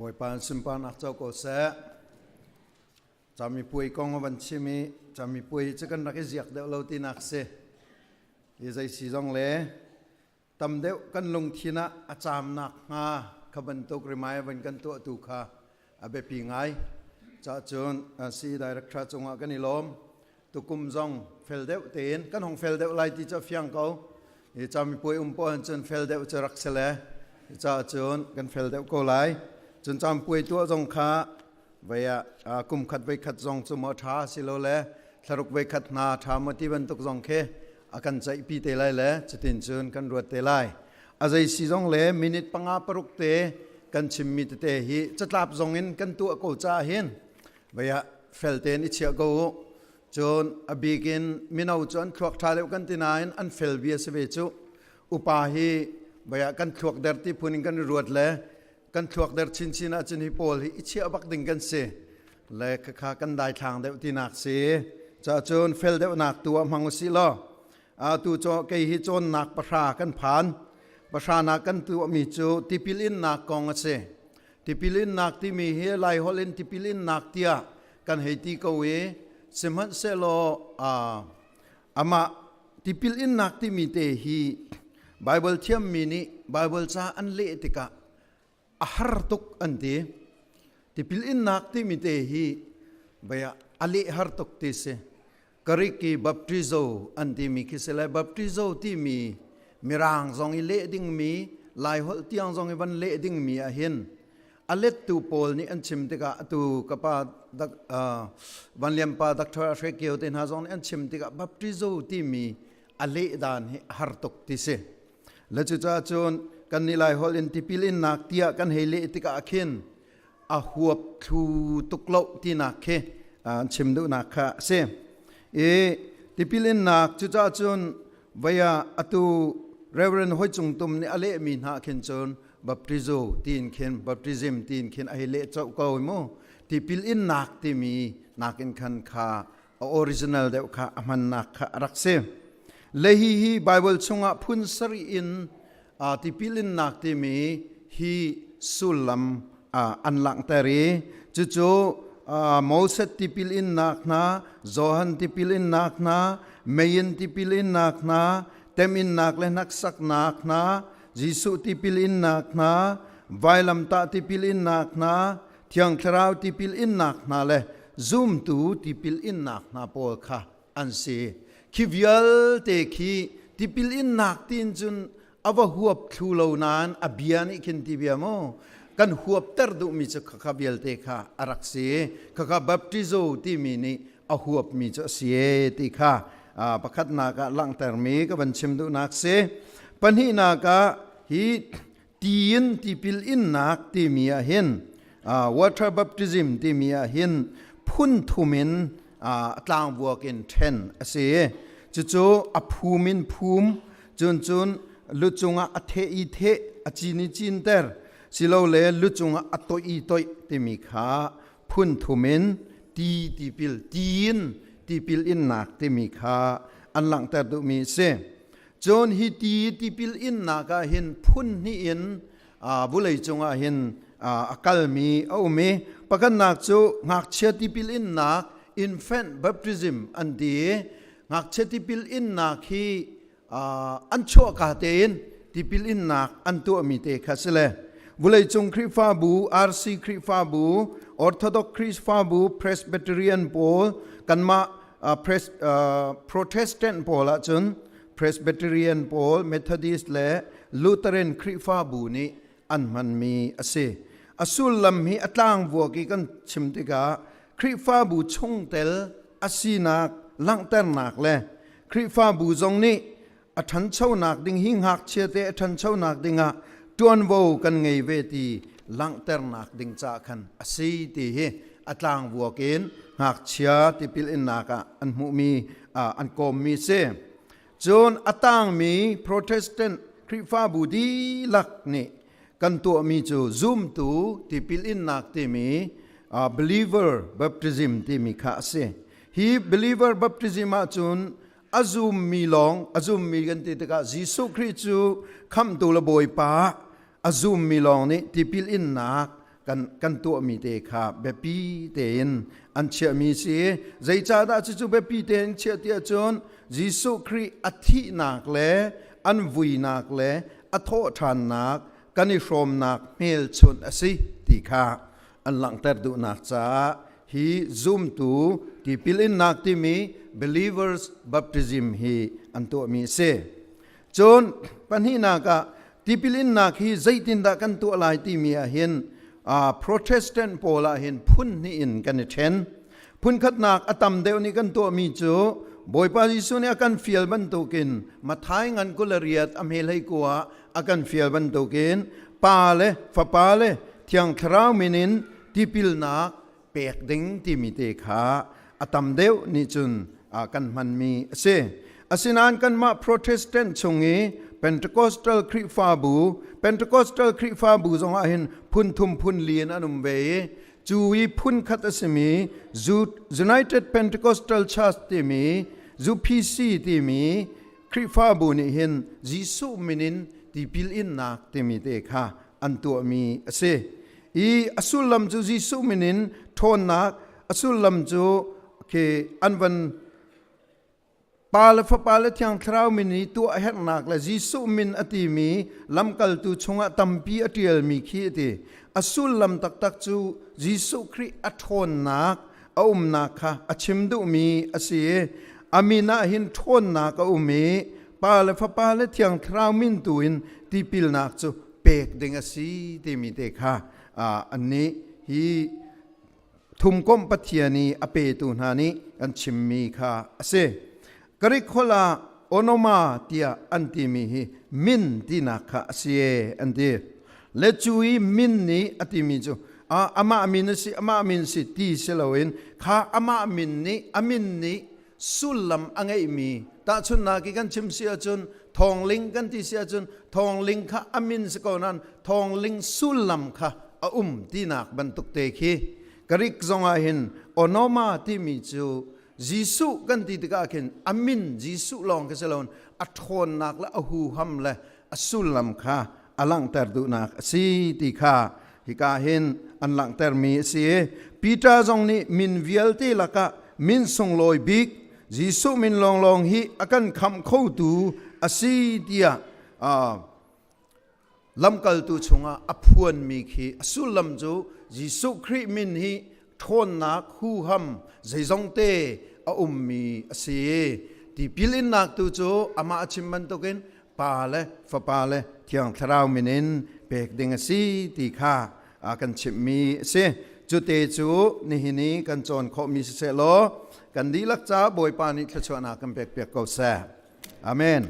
Bawipa sunparnak co ko seh. Cami puai kong a van chim i cami puai cu kan rak i ziak deuh lo tinak si. I zei si zong le tam deuh kan lungthin ah a caamnak hnga kha bantuk rimai van kan tuahtu kha a biapi ngai. Cahcun si director cungah kan i lawm. Tukum zong fel deuh tein kan hong fel deuh lai ti cu a fiang ko. I cami puai um paoh cun fel deuh cu rak si le cahcun kan fel deuh ko lai. Cun cam puai tuah zong kha vei ah kum khat voi khat zong cu maw ṭha silole thlaruk voi khat hna ṭha maw ti bantuk zong khi a kan ceihpi te lai le cutin cun kan ruat te lai. A zei si zong le minute panga paruk te kan chimmi tete hi catlap zong in kan tuah ko caah hin vei ah fel tein i chiah ko u. Cun a bik in mino cu an thluak ṭha deuh kan ti nain an fel bia si ve cu. Upa hi vei ah kan thluak der ti phun in kan i ruat le kan thluak der chinchin ahcun hi pawl hi i chiah bak ding kan si le khakha kan daithlang deuh tinak si. Cahcun fel deuhnak tu ah hmang usih law tu cu kei hi cawnnak pahra kan phan. Pahra nak kan tuahmi cu tipil innak kong a si. Tipil innak timi hi Lai holh in tipil innak tiah kan hei ti ko i sihmanhsehlaw amah tipil innak timi te hi Baibal thiammi nih Baibal ca an leh tikah a har tuk an ti. Tipil innak timi te hi bia a leh har tuk ti si. Greek i baptizo an timi khi si lai. Baptizo timi Mirang zong i leh dingmi, Laiholh tiang zong i van leh dingmi ah hin a lettu pawl nih an chim tikah atu ka pa Van Lian pa Dr. Hre Kio te hna zong nih an chim tikah baptizo timi a leh dan hi a har tuk ti si. Le cucaah cun kan nih Laiholh in tipil innak tiah kan hei leh tikah khin a huap thlu tuk lo tinak khi an chim duhnak kha a si. I tipil innak cucaah cun vaya atu Reverend Hoi Cung Tum nih a lehmi hna khin cun baptizo tiin khin baptism tiin khin a hei leh colh ko mu. Tipil innak timi nakin khan kha a original deuh kha a hmannak kha a rak si. Le hi hi Bible chungah phun sarih in tipil innak timi hi sullam an langhter i cucu Moses tipil innak hna, Johan tipil innak hna, meiin tipil innak hna, teminnak le hnaksaknak hna, Jesuh tipil innak hna, vailamtah tipil innak hna, Thiang Thlarau tipil innak hna le zumtu tipil innak hna pawl kha an si. Khi vialte khi tipil innak tiin cun a va huap thlu lo nain a bia nih khin ti bia mu kan huapter duhmi cu khakha vialte kha a rak si. Khakha baptizo timi nih a huapmi cu a si e ti kha pakhatnak ah langhtermi ka van chim duhnak si. Pahnihnak ah hi tiin tipil innak timi ah hin water baptism timi ah hin phun thum in tlangvuak in ṭhen a si. Cucu a phum in phum, cun cun lu cungah a theh i theh, a cin i cinter, silole lu cungah a toih i toih timi kha phun thum in ti tipil tiin tipil innak timi kha an langhter duhmi a si. Cun hi ti tipil innak ah hin phun hnih in vulei cungah hin a kalmi a um i pakhatnak cu ngakchia tipil innak, infant baptism an ti i ngakchia tipil innak hi an chuahka tein tipil innak an tuahmi te kha si le vuleicung Khrihfabu, RC Khrihfabu, Orthodox Khrihfabu, Presbyterian pawl, kanmah Protestant pawl ahcun Presbyterian pawl, Methodist le Lutheran Khrihfabu nih an hmanmi a si. A sullam hi a tlangvuak i kan chim tikah Khrihfabu chungtel a sinak langhternak le Khrihfabu zong nih a ṭhanchonak ding hi ngakchia te a ṭhanchonak dingah ṭuanvo kan ngei ve ti langhternak ding ca khan a si ti hi a tlangvuak in ngakchia tipil innak ah an hmuhmi an kawmmi si. Cun a tangmi Protestant Khrihfabu dihlak nih kan tuahmi cu zumtu tipil innak timi believer baptism timi kha a si. Hi believer baptism ahcun a zummi lawng, a zummi kan ti tikah Jesuh Khrih cu khamhtu le Bawipa a zummi lawng nih tipil innak kan kan kan tuahmi te kha biapi tein an chiahmi si. Zeicahdah cucu biapi tein chiah ti ahcun Jesuh Khrih a thihnak le an vuinak le a thawhṭhannak kan i hrawmnak hmelchunh a si ti kha an langhter duhnak caah hi zumtu tipil innak timi believers baptism hi an tuahmi a si. Cun pahnihnak ah tipil innak hi zeitindah kan tuah lai timi ah hin Protestant pawl ah hin phun hnih in kan i ṭhen. Phunkhatnak a tam deuh nih kan tuahmi cu Bawipa Jesuh nih a kan fial bantukin Matthai ngan 28 a hme hlei kua ah a kan fial bantukin Pa le Fapa le Thiang Thlarau min in tipilnak pek ding timi te kha a tam deuh nih cun kan hmanmi a si. Asinain kanmah Protestant chung i Pentecostal Khrihfabu, Pentecostal Khrihfabu zong ah hin phun thum phun li in an um ve i cu i phun khat a simi United Pentecostal Church timi UPC timi Khrihfabu nih hin Jesuh min in tipil innak timi te kha an tuahmi a si. I a sullam cu Jesuh min in ṭhawnnak a sullam cu khi an van Pa le Fapa le Thiang Thlarau min i tuah herhnak le Jesuh min a timi lamkaltu chungah tampi a ṭialmi khi a ti. A sullam taktak cu Jesuh Khrih a ṭhawnnak a umnak kha a chim duhmi a si i a min ah hin ṭhawnnak a um i Pa le Fapa le Thiang Thlarau min tu in tipilnak cu pek ding a si timi te kha annih hi thumkomh Pathian i a petu hna nih kan chimmi kha a si. Greek holh ah onoma tiah an timi hi min tinak kha a si e an ti. Le cu i min nih a timi cu amah min a si, amah min si ti si loin kha amah min nih a min nih sullam a ngeihmi tahchunhnak i kan chim si ahcun thawngling kan ti si ahcun thawngling kha a min si ko nain thawngling sullam kha a um tinak bantuk te khi Greek zong ah hin onoma timi cu Jesuh kan ti tikah khin a min Jesuh lawng khi si loin a ṭhawnnak le a huham le a sullam kha a langhter duhnak a si ti kha hika hin an langhtermi a si. Peter zong nih min vialte lakah min sunglawi bik Jesuh min lawnglawng hi a kan khamh khotu a si tiah lamkaltu chungah a phuanmi khi a sullam cu Jesuh Khrih min hi ṭhawnnak huham zeizongte a ummi a si. Tipil innak tu cu amah a chim bantukin Pa le Fapa le Thiang Thlarau min in pek ding a si ti kha a kan chimhmi a si. Cute cu nihin i kan cawn khawhmi siseh law kan dihlak ca Bawipa nih thluachuahnak kan pek piak ko seh. Amen.